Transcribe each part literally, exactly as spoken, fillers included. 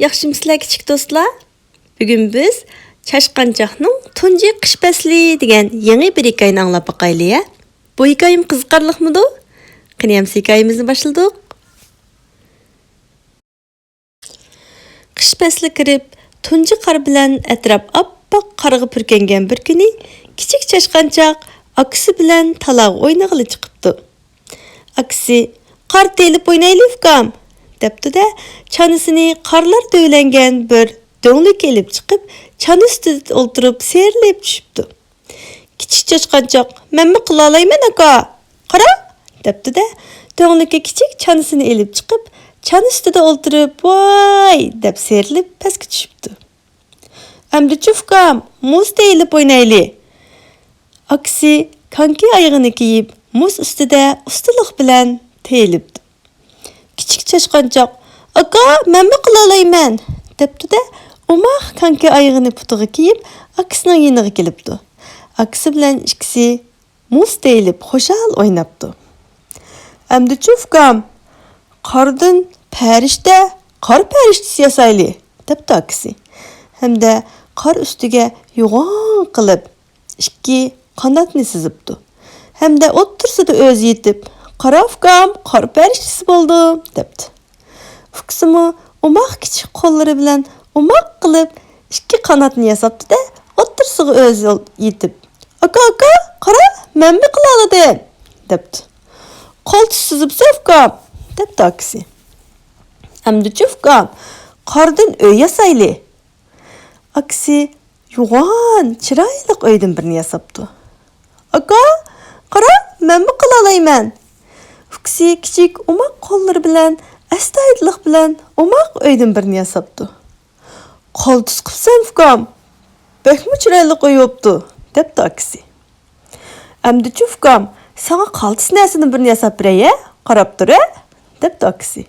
ياخشىمۇسىلەر كىچىك دوستلار؟ بۈگۈن بىز چاشقانچاقنىڭ تۇنجى قىش پەسلى دېگەن يېڭى بىر ھېكايىنى ئاڭلاپ باقايلى ھە. بۇ ھېكايەم قىزىقارلىقمىدۇ؟ قېنى ئەمسە ھېكايىمىزنى باشلىدۇق. قىش پەسلى كىرىپ، تۇنجى قار بىلەن ئەتراپ ئاپئاق قارغا پۈركەنگەن بىر كۈنى كىچىك چاشقانچاق ئاكىسى بىلەن تالاغا ئوينىغىلى چىقىپتۇ. ئاكىسى، «قار تېيىلىپ ئوينايلى، ئۇكام!» دەپتۇ-دە، چانىسىنى قارلار دۆۋىلەنگەن بىر دۆڭلۈككە ئېلىپ چىقىپ، چانا ئۈستىدە ئولتۇرۇپ سىيرىلىپ چۈشۈپتۇ. كىچىك چاشقانچاق، «مەنمۇ قىلالايمەن، ئاكا! قارا!» دەپتۇ-دە، دۆڭلۈككە كىچىك چانىسىنى ئېلىپ چىقىپ، چانا ئۈستىدە ئولتۇرۇپ، «ۋاي!» دەپ سىيرىلىپ پەسكە چۈشۈپتۇ. «ئەمدىچۇ ئۇكام، مۇز تېيىلىپ ئوينايلى.» ئاكىسى كاڭكا ئايىغىنى كىيىپ، مۇز ئۈستىدە ئۇستىلىق بىلەن تېيىلىپتۇ. كىچىك چاشقانچاق، «ئاكا، مەنمۇ قىلالايمەن!» دەپتۇ-دە، ئوماق كاڭكا ئايىغىنى پۇتىغا كىيىپ، ئاكىسىنىڭ يېنىغا كېلىپتۇ. ئاكىسى بىلەن ئىككىسى مۇز تېيىلىپ خۇشال ئويناپتۇ. «ئەمدىچۇ ئۇكام، قاردىن پەرىشتە، قار پەرىشتىسى ياسايلى!» دەپتۇ ئاكىسى. ھەمدە قار ئۈستىگە يوغان قىلىپ ئىككى قاناتنى سىزىپتۇ. ھەمدە ئوتتۇرىسىدا ئۆزى يېتىپ، «قارا ئۇكام، قار پەرىشتىسى بولدۇم!» دەپتۇ. ئۇكىسىمۇ ئوماق كىچىك قوللىرى بىلەن ئوماق قىلىپ ئىككى قاناتنى ياساپتۇ-دە، ئوتتۇرىسىغا ئۆزى يېتىپ، «ئاكا، ئاكا، قارا، مەنمۇ قىلالىدىم!» دەپتۇ. «قالتىس سىزىپسەن ئۇكام!» دەپتۇ ئاكىسى. «ئەمدىچۇ ئۇكام، قاردىن ئۆي ياسايلى.» ئاكىسى يوغان، چىرايلىق ئۆيدىن بىرنى ياساپتۇ. «ئاكا، قارا، مەنمۇ قىلالايمەن.» ئۇكىسى كىچىك ئوماق قوللىرى بىلەن ئەستايىدىللىق بىلەن ئوماق ئۆيدىن بىرنى ياساپتۇ. «قالتىس قىپسەن ئۇكام، بەكمۇ چىرايلىق ئۆي بوپتۇ» دەپتۇ ئاكىسى. «ئەمدىچۇ ئۇكام، ساڭا قالتىس نەرسىدىن بىرنى ياساپ بېرەي ھە، قاراپ تۇر ھە» دەپتۇ ئاكىسى.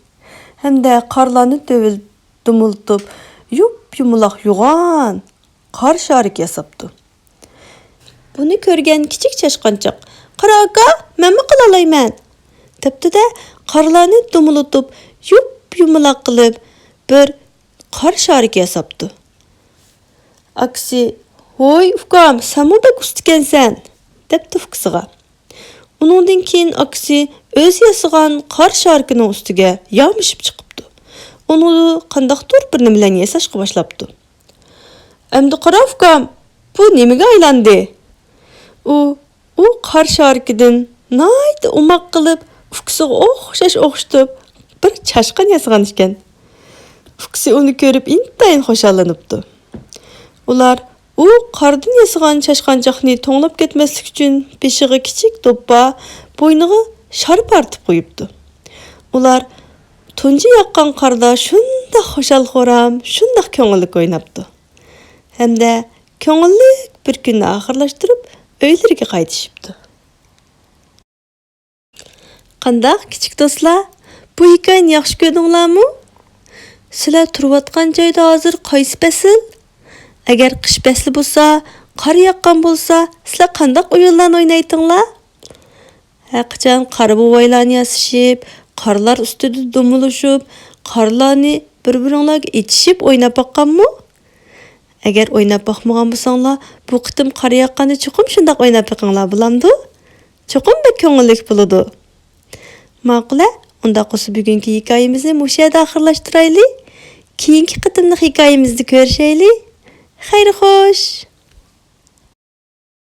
ھەمدە قارلارنى دۆۋىلىتىپ، دومىلىتىپ، يۇپ-يۇمىلاق يوغان قار شارىكى ياساپتۇ. بۇنى كۆرگەن كىچىك چاشقانچاق، «قارا ئاكا، مەنمۇ قىلالايمەن» دەپتۇ-دە، قارلارنى دومىلىتىپ، يۇپ-يۇمىلاق قىلىپ، بىر قار شارىكى ياساپتۇ. ئاكىسى، «ھوي ئۇكام، سەنمۇ بەك ئۇستىكەنسەن» دەپتۇ ئۇكىسىغا. ئۇنىڭدىن كېيىن ئاكىسى ئۆزى ياسىغان قار شارىكىنىڭ ئۈستىگە يامىشىپ چىقىپتۇ. ئۇنى قانداقتۇر بىر نېمە بىلەن ياساشقا باشلاپتۇ. «ئەمدى قارا ئۇكام، بۇ نېمىگە ئايلاندى؟» ئۇ، ئۇ قار شارىكىدىن ناھايىتى ئوماق قىلىپ، ئۇكىسىغا ئوخشاش ئوخشىتىپ بىر چاشقان ياسىغان ئىكەن. ئۇكىسى ئۇنى كۆرۈپ ئىنتايىن خۇشاللىنىپتۇ. ئۇلار ئۇ قاردىن ياسىغان چاشقانچاقنى توڭلاپ كەتمەسلىك ئۈچۈن بېشىغا كىچىك دوپپا، بوينىغا شارپا ئارتىپ قويۇپتۇ. ئۇلار تۇنجى ياغقان قاردا شۇنداق خۇشال-خۇرام، شۇنداق كۆڭۈللۈك ئويناپتۇ. ھەمدە كۆڭۈللۈك بىر كۈننى ئاخىرلاشتۇرۇپ، ئۆيلىرىگە قايتىشىپتۇ. قانداق، كىچىك دوستلار؟ بۇ ھېكايىنى ياخشى كۆردۈڭلارمۇ؟ سىلەر تۇرۇۋاتقان جايدا ھازىر قايسى پەسىل؟ ئەگەر قىش پەسلى بولسا، قار ياغقان بولسا، سىلەر قانداق ئويۇنلارنى ئوينايتتىڭلار؟ ھەرقاچان قارا بوۋايلارنى ياسىشىپ، قارلار ئۈستىدە دومىلىشىپ، قارلارنى بىر-بىرىڭلارگە ئېتىشىپ ئويناپ باققانمۇ؟ ئەگەر ئويناپ باقمىغان بولساڭلار، بۇ قېتىم قار ياغقاندا چوقۇم شۇنداق ئويناپ بېقىڭلار، بولامدۇ؟ چوقۇم بەك كۆڭۈللۈك بولىدۇ. ماقۇل-ە، ئۇنداق بولسا بۈگۈنكى ھېكايىمىزنى مۇشۇ يەردە ئاخىرلاشتۇرايلى. كېيىنكى قېتىملىق ھېكايىمىزدە كۆرۈشەيلى. خەير خوش!